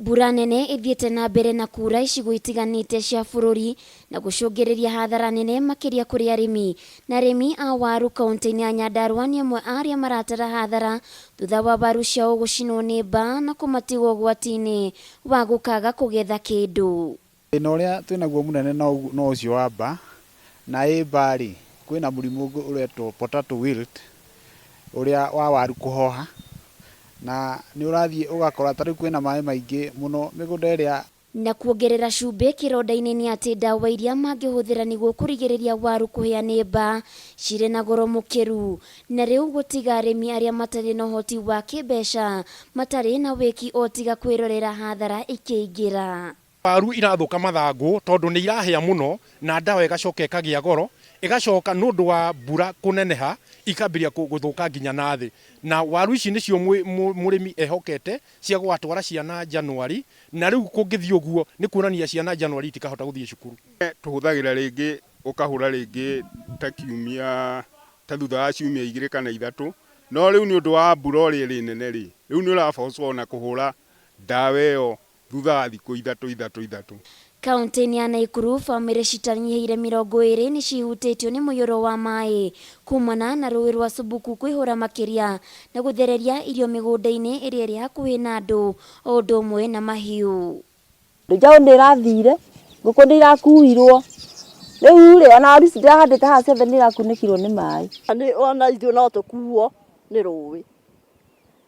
Mbura nene ĩthiĩte na mbere na kuura icigo itiganĩte cia bũrũri na gũcũngĩrĩria hathara nene makĩria kũrĩ arĩmi. Na arĩmi a waru kauntĩ-inĩ ya Nyandarua nĩ amwe a arĩa maratara hathara thutha wa waru ciao gũcinwo nĩ mbaa na kũmatiga ũgwati-inĩ wa gũkaga kũgetha kĩndũ. Thĩna ũrĩa twĩnaguo mũnene no ũcio wa mbaa, na ĩ mbaa rĩ, kwĩna mũrimũ ũngĩ ũretwo potato wilt, ũrĩa wa waru kũhoha, na nĩ ũrathiĩ ũgakora ta rĩu kwĩna maĩ maingĩ mũno mĩgũnda ĩrĩa. Na kuongerera cumbĩ kĩronda-inĩ nĩ atĩ ndawa iria mangĩhũthĩra nĩguo kũrigĩrĩria waru kũhĩa nĩ mbaa cirĩ na goro mũkĩru. Na rĩu gũtiga arĩmi arĩa matarĩ na ũhoti wa kĩmbeca matarĩ na wĩki o tiga kwĩrorera hathara ikĩingĩra. Waru irathũka mathangũ tondũ nĩ irahĩa mũno na ndawa ĩgacoka ĩkagĩa goro, ĩgacoka nĩ ũndũ wa mbura kũneneha ikambĩrĩria gũthũka nginya na thĩ. Na waru ici nĩcio mũrĩmi ehokete cia gũgatwara ciana January, na rĩu kũngĩthiĩ ũguo nĩ kuonania ciana January itikahota gũthiĩ cukuru. Tũhũthagĩra rĩngĩ ũkahũra rĩngĩ ta kiumia ta thutha wa ciumia igĩrĩ kana ithatũ, no rĩu nĩ ũndũ wa mbura ũrĩa ĩrĩ nene rĩ, rĩu nĩ ũrabocwo ona kũhũra ndawa ĩyo thutha wa thikũ ithatũ ithatũ ithatũ. Kauntĩ-inĩ ya Naikuru, bamĩrĩ citanyihĩire 20 nĩ cihutĩtio nĩ mũiyũro wa maĩ kumana na rũĩ rwa Subuku kũihũra makĩria na gũthereria irio mĩgũnda-inĩ ĩrĩa ĩrĩ hakuhĩ na andũ o ũndũ ũmwe na mahiũ. Njaũ nĩ ĩrathire, ngũkũ nĩ irakuirwo, rĩu rĩ ona waru ici ndĩrahandĩte haha ciothe nĩ irakunĩkirwo nĩ maĩ. Ona ithuĩ no tũkuo nĩ rũĩ,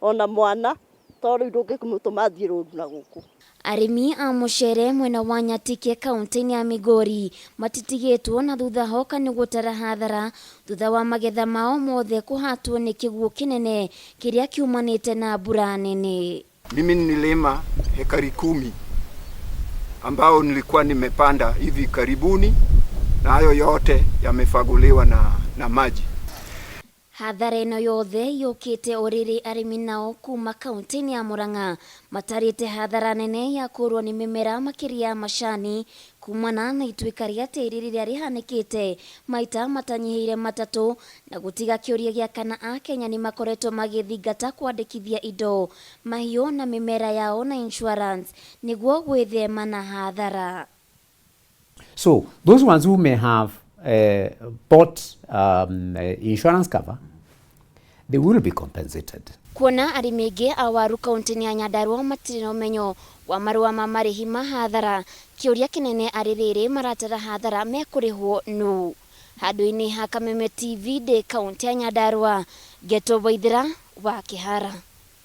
ona mwana to rĩu ndũngĩmũtũma athiĩ rũru na gũkũ. Arĩmi a mũcere mwena wa Nyatike kauntĩ-inĩ ya Migori matitigĩtwo na thutha hoka nĩ gũtara hathara thutha wa magetha mao mothe kũhatwo nĩ kĩguũ kĩnene kĩrĩa kiumanĩte na mbura nene. Mimi nililima hekari 10 ambao nilikuwa nimepanda hivi karibuni na hayo yote yamefaguliwa na maji. Hathara ĩno yothe yũkĩte o rĩrĩ arĩmi nao kuma kauntĩ-inĩ ya Murang'a matarĩte hathara nene ya kũrwo nĩ mĩmera makĩria ya macani kumana na ituĩka rĩa tĩri rĩrĩa rĩhanĩkĩte maita matanyihĩire matatũ na gũtiga kĩũria gĩa kana Akenya nĩ makoretwo magĩthingata kwandĩkithia indo, mahiũ na mĩmera yao na insurance nĩguo gwĩthema na hathara. So those ones who may have bought insurance cover, they will be compensated. Kuona arĩmi aingĩ a waru kauntĩ-inĩ ya Nyandarua matirĩ na ũmenyo wa marũa ma marĩhi ma hathara, kĩũria kĩnene arĩ rĩrĩ maratara hathara mekũrĩhwo nũ? Handũ-inĩ ha Kameme TV ndĩ kauntĩ ya Nyandarua, ngetwo Waithĩra wa Kĩhara.